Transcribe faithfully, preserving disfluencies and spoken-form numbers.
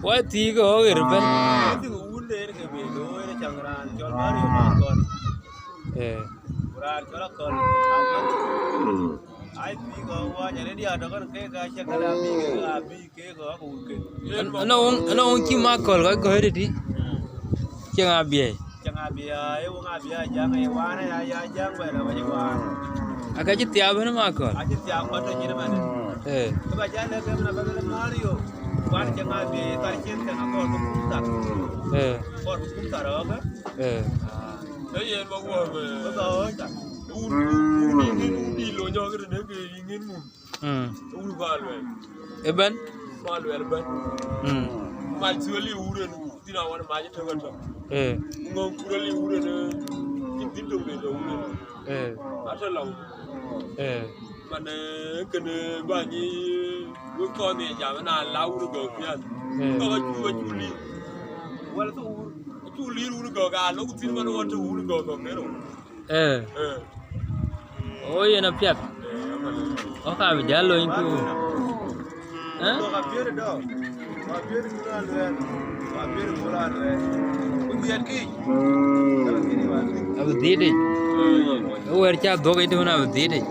Wai thiik ɣɔ̈k ɣer ëbɛ̈n. Eh. Ënɔɔŋ, ënɔɔŋ cï Makɔl kɔc gɔ̈i tëtï. Cï ŋa biɛɛi? Aka cï thiaap ënë Makɔl. Eh. Eh. Eh. Mm. Ëbɛ̈n. Eh. Eh. Eh. Eh. Eh. Oh, yen apiɛth. Ɣɔ̈k abï jäl lony ku. Eh? Abï dhiëëtic. Ë wɛ̈ɛ̈r cä dhuɔ̈k ëtëmën abï dhiëëtic.